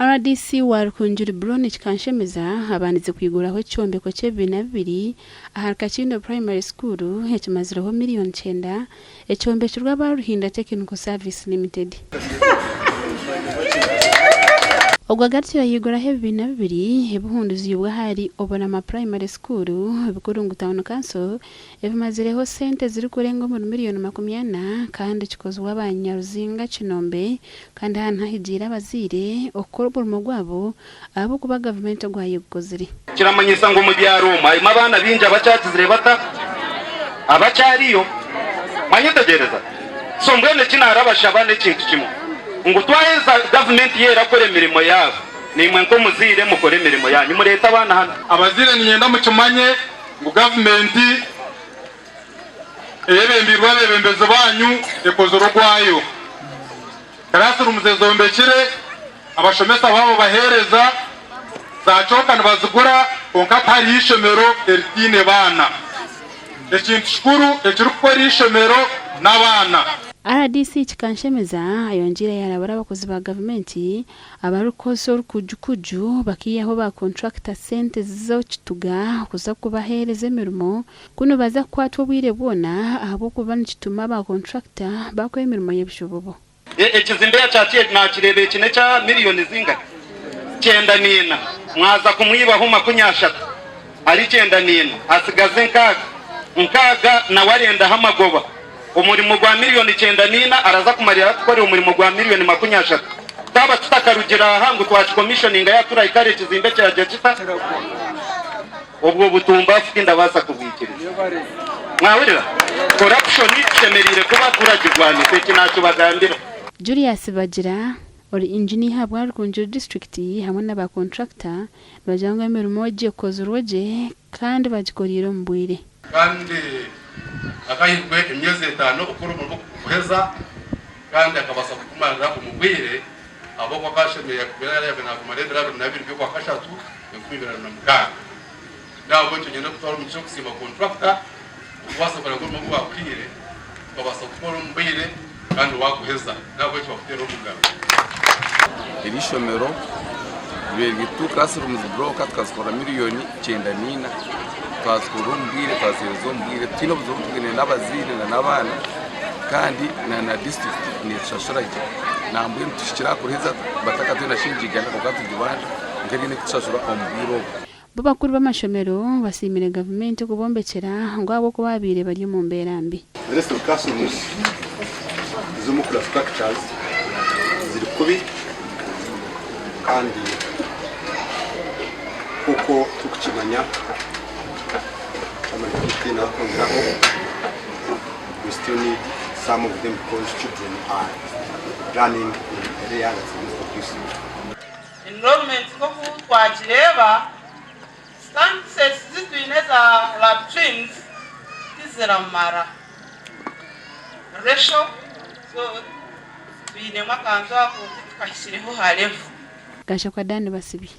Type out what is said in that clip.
Rdc wa Rukungiri Broni Kikanshemeza abandize kwiguraho ekyombeko ky'ebibiina bibiri ahari Kakindo Primary School ekimazireho miriyoni kyenda ekyombekirwe aba Ruhinda Technical Service Limited. Ogwo agarukire yaiguraho ebibiina bibiri ebihunduziibwe ahari Oburama Primary School, Bikurungu Town Council Ebimazireho sente zirikurenga omuri miriyoni 40 kandi kikozirwe aba Nyaruzinga Kinombe kandi aha nihahigiire abazaire okukora omurimo gwabo ahabw'okuba gavumenti ogwayo egukozire. Kiramanyisa ngu omu byaro omu harimu abaana baingi abakyakizire bata? Abakyariyo. Mwanyetegyereza? So mbwenu eki naarabashaba n'ekintu kimwe, ngu twaheza gavumenti yo erakora emirimo yaabo, naimwe nk'omuzaire mukore emirimo yaanyu, mureete abaana hanu. Abazaire niinyenda mukimanye ngu gavumenti eyebembeirwe abebembezi banyu ekozire ogwayo. Classrooms ezombekire, abashomesa baabo baheereza, za cooka nibazigura kwonka tihariho ishomero eritaine baana. Ekintu kikuru ekirikukora eishomero n'abaana. Rdc Kikanshemeza ayongyeire yarabura abakozi ba gavumenti Abarikukozesa orukujukuju bakaihaho ba kontrakita sente z'okituga kuza kubaheereza emirimo kunu baza kukwatwa obwire bwona ahabw'okuba nikituma ba kontrakita bakora emirimo y'ebishobobo. Ekizimbe ekya nakireeba eki n'ekya miriyoni zingahi? Kyenda naina. Mwaza kumwibaho makumi ashatu ari kyenda naina atsigaze nkaaga. Nkaaga nawe arendaho amagoba. Omurimo gwa miriyoni kyenda naina araza kumarira atukorera omurimo gwa miriyoni 30. Twaba tutakarugire aha ngu twakikomishoninga yaaba turahika hare ekizimbe kyagya kita? Obwo butumbafu tindabaasa kubwikiriza. Mwahurira? Corruption tushemereire kuba turagirwanisa eki nakibagambira. Julius Bagira, ori inginiya ahabwa Rukungiri disiturikiti hamwe na ba kontrakita nibagira ngu emirimo egi ekozirwe gye kandi bagikoriire omu bwire. Kandi akahairwe emyezi etaano okukora omurimo ogu kuguheza, kandi akabaasa kugumarira omu bwire, ahabw'okuba akaba ashemereire kuba yaabaire naagumara ebiro 22 by'Okwakashatu, 2006. N'ahabw'ekyo niinyenda kutwara omugisha okusiima kontrakita okubaasa kureba ngu omurimo ogu baakuhaire okabaasa kukora omu bwire kandi waaguheza. N'ahabw'ekyo bakuteere omu ngaro. Eri ishomero ribaire riri two classrooms block tukazikora miriyoni 94 twazikora omu bwire twaziheereza omu bwire tutaine obuzibu obu tubwine n'abazaire na n'abaana kandi na na disiturikiti netushashura gye nambwenu tuhikire aha kuruheza batakatwine na shiringi igana kwonka tugibanja kwonka eriyo nekutushashura omu bwire obu. Bo bakuru b'amashomero basiimire gavumenti kubombekyera ngu ahabw'okuba babaire bari omu mbeera mbi. The rest of classrooms ez'omukura structures ziri kubi kandi nk'oku turikukimanya Chairman PK nakwongeraho we still need some of them because children are learning in area that's not conducive. Enrollment nk'oku twagireeba, stamp sets zi twine eza latrines tiziramara. Ratio so twinemu akantu ako titukahikireho ha level. Gashakwa Dan Basibye.